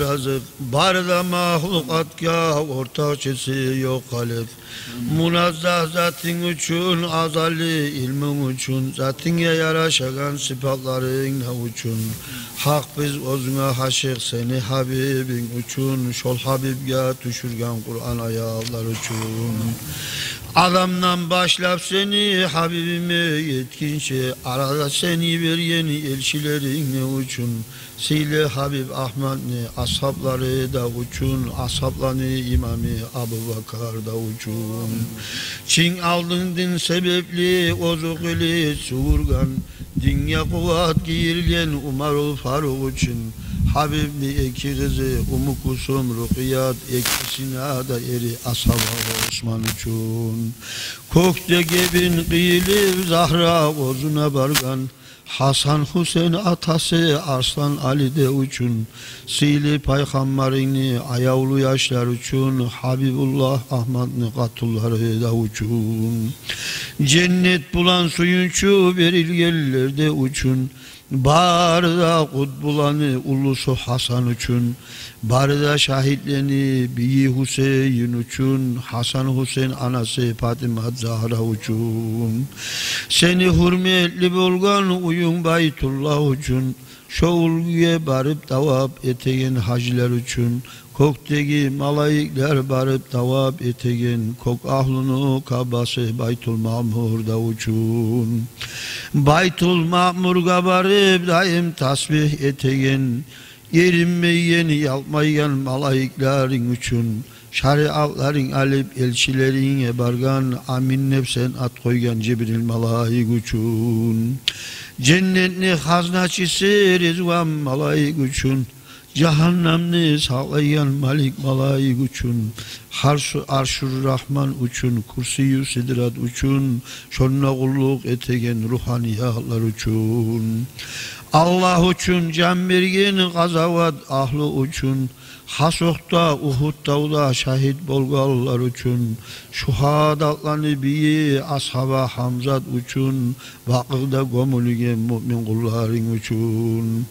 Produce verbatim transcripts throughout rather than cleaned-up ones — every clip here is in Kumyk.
разыкъ, бары да махлукъатгъа ортакъчысы ёкъ халикъ. Муназзагь затынг учун, азали илмунг учун, затынга ярашагъан сыпатларынг да учун. Гьакъ биз оьзюнге гьашыкъ сени Гьабибинг учун, шол Гьабибге тюшюрген Къуран аятлар учун. Адамдан башлап сени Гьабибиме етгинче, арада сени берген элчилеринг де учун. Сыйлы Гьабиб Агьматны асгьаблары да учун, асгьабланы имамы Абубакар да учун. Чинг алдын дин себепли оьзю къылыч сувургъан, динге къуват гийирген Умарул Фарукъ учун. Гьабибни эки къызы Умму Кулсум, Рукъият, экисине де эри асгьаба Осман учун. Кёкде гебин къыйылып Загьра оьзюне баргъан, Гьасан Гьусейн атасы Арслан Али де учун. Сыйлы пайхаммарынгны аявлу яшлар учун, Гьабибуллагь Агьматны къатынлары да учун. Женнет булан сююнчю берилгенлер де учун, бары да къутбуланы уллусу Гьасан учун, бары да шагьитлени бийи Гьусейин учун, Гьасан Гьусейн анасы Патимат Загьра учун. Сени гьюрметли болгъан уьюнг Байтуллагь учун, шо уьлгюге барып тавап этеген гьажилер учун, кёкдеги малайиклер барып тавап этеген кёк агьлюню Каабасы Байтул Маъмур да учун. Байтул Маъмургъа барып даим тасбигь этеген, эринмейген, ялкъмайгъан малайиклеринг учун, шариатларынг алып элчилеринге баргъан, Амин деп сен ат къойгъан Жибрил малайик учун, женнетни хазначысы Ризван малайик учун, жагьаннамны сакълайгъан Малик малайик учун, Гьаршу-, Аршур Рагьман учун, Курсию Сидрат учун, шонда къуллукъ этеген ругьаниятлар учун, Аллагь учун жан берген къазават агьлю учун, хас охда Угьуд тавда шагьит болгъанлар учун, шугьадатланы бийи асгьаба Гьамзат учун, Бакъиъда гёмюлген муъмин къулларынг учун,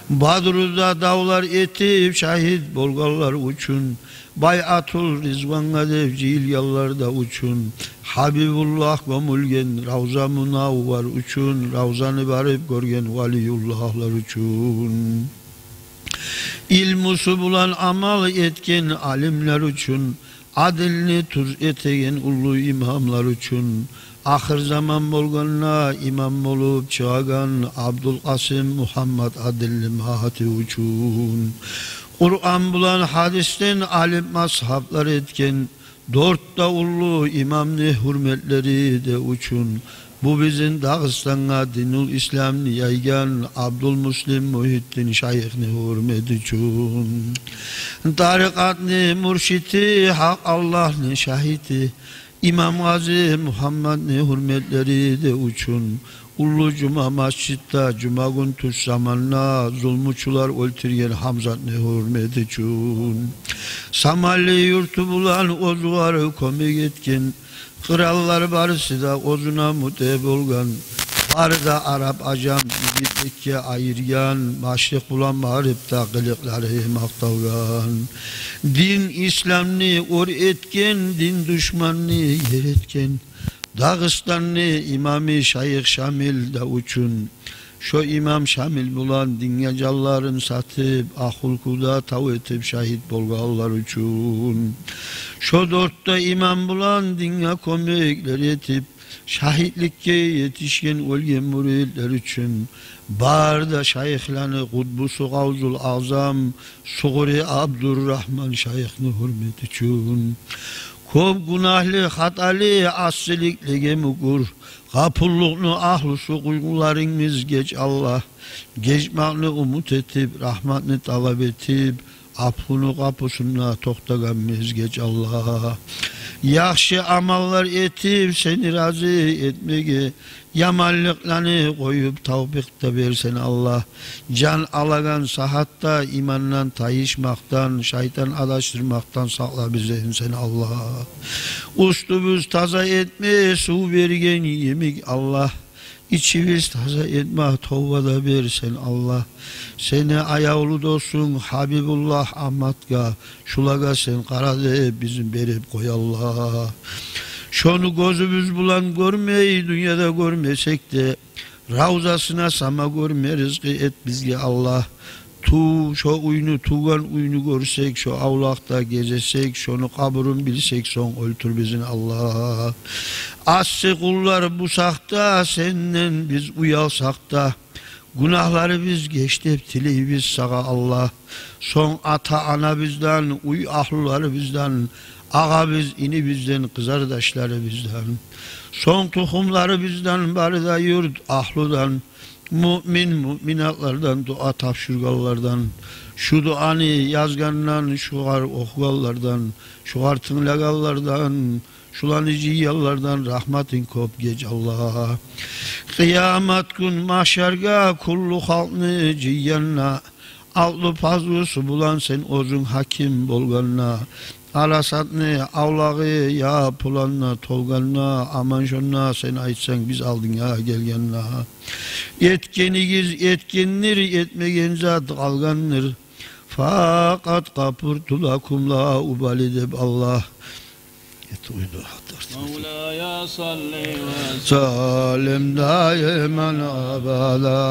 Бадруда давлар этип шагьит болгъанлар учун, Байъатул Ризвангъа деп жыйылгъанлар да учун, Гьабибуллагь гёмюлген Равза Мунаввар учун, Равзаны барып гёрген валиюллагьлар учун, илмусу булан амал этген алимлер учун, адилни тюз этеген уллу имамлар учун, ахыр заман болгъанда имам болуп чыгъагъан Абдулкъасим Мугьаммат Адилли Магьди учун, Къуран булан гьадисден алип мазгьаплар этген дёрт де уллу имамны гьюрметлери де учун, бу бизин Дагъыстангъа динул исламны яйгъан Абдулмуслим Мугьиддин шайыхны гьюрмети учун, тарикъатны муршиди, гьакъ Аллагьны шагьиди, имам Гъази Мугьаммадны гьюрметлери де учун, уллу жума межитде жумагюн тюш заманда зулмучулар оьлтюрген Гьамзатны гьюрмети учун, Самали юрту булан оьзюгер кёмек этген, къыраллар барысы да оьзюне мутиъ болгъан, бары да араб-ажам игитликге айыргъан, машрикъ булан магърибде къылыкълары макъталгъан, дин исламны оьр этген, дин душманны ер этген Дагъыстанны имамы шайых Шамил де учун, шо имам Шамил булан динге жанларын сатып, Ахулкуда тав этип шагьит болгъанлар учун, шо дёрт де имам булан динге кёмеклер этип, шагьитликге етишген, оьлген мюридлер учун, бары да шайыхланы къутбусу Гъавзул Агъзам Сугъури Абдуррагьман шайыхны гьюрмети учун, кёп гюнагьлы, хаталы, асиликлеге мюкюр, гъапуллукъну агьлюсю къулларынгны геч, Аллагь. Гечмекни умут этип, рагьматны талап этип, афуну къапусунда токътагъанбыз, геч, Аллагь. Яхшы амаллар этип, сени рази этмеге, яманлыкъланы къоюп, тавпикъ де бер сен, Аллагь. Жан алагъан сагьатда имандан тайышмакъдан, шайтан адашдырмакъдан сакъла бизин сен, Аллагь. Уьстюбюз таза этме сув берген йимик, Аллагь. Ичибиз таза этме, товба да бер сен, Аллагь. Сени аявлу досунг Гьабибуллагь Агьматгъа, шулагъа сен къара деп, бизин берип къой, Аллагь. Шону гёзюбюз булан гёрмей, дюньяда гёрмесек де, равзасына сама гёрме ризкъы эт бизге, Аллагь. Ту-, шо уьйню, тувгъан уьйню гёрсек, шо авлакъда гезесек, шону къабурун билсек, сонг оьлтюр бизин, Аллагь. Асси къуллар бусакъ да, сенден биз уялсакъ да, гюнагьларыбыз геч деп тилейбиз сагъа, Аллагь. Сонг ата-анабыздан, уьй агьлюлерибизден, агъабыз, инибизден, къызардашларыбыздан, сонг тухумларыбыздан, бары да юрт агьлюден, муъмин, муъминатлардан, дуа тапшургъанлардан, шу дуаны язгъандан, шугъар охугъанлардан, шугъар тынглагъанлардан, шуланы жыйгъанлардан рагьматынг кёп геч, Аллагь. Къыямат гюн магьшаргъа кюллю халкъны жыйгъанда, алтлы пазлусу булан сен оьзюнг гьаким болгъанда, Арасатны авлагъы япылгъанда, толгъанда, аман шонда сен айтсанг биз алдынга гелгенде: «Этгенигиз этгендир, этмеген зат къалгъандыр. Факъат гъафарту лакум ла убали», — деп Аллагь. Эт уьйдю, хатар. مولاي صل وسلم دائما أبدا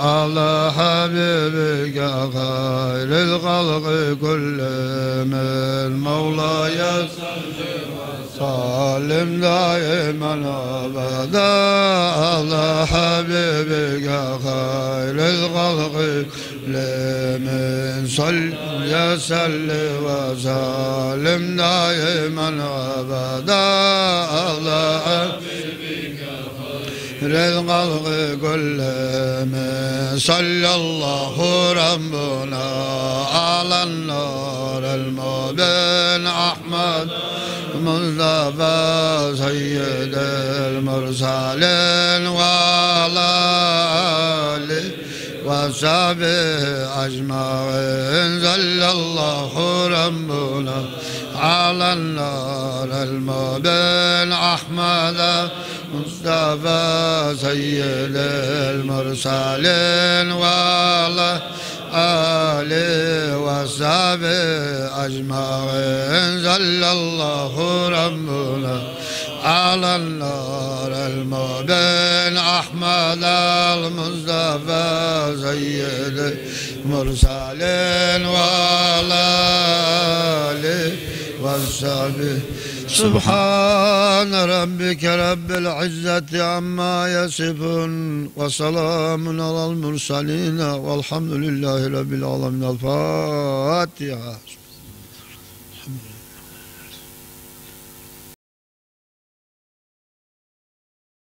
على حبيبك خير الخلق كلهم. مولاي صل وسلم دائما أبدا على حبيبك خير الخلق كلهم. صل يا صل وسلم دائما أبدا على حبيبك خير الخلق كلهم. صلى الله ربنا على النور المبين أحمد مصطفى سيد المرسلين وعلى آله وصحبه أجمعين. صلى الله ربنا على النور المبين أحمد مصطفى سيد المرسلين وعلى آله وصحبه أجمعين. صلى الله ربنا على النور المبين أحمد المصطفى سيد المرسلين وعلى آله وصحبه. سبحان ربك رب العزة عما يصفون وسلام على المرسلين والحمد لله رب العالمين. الفاتحة.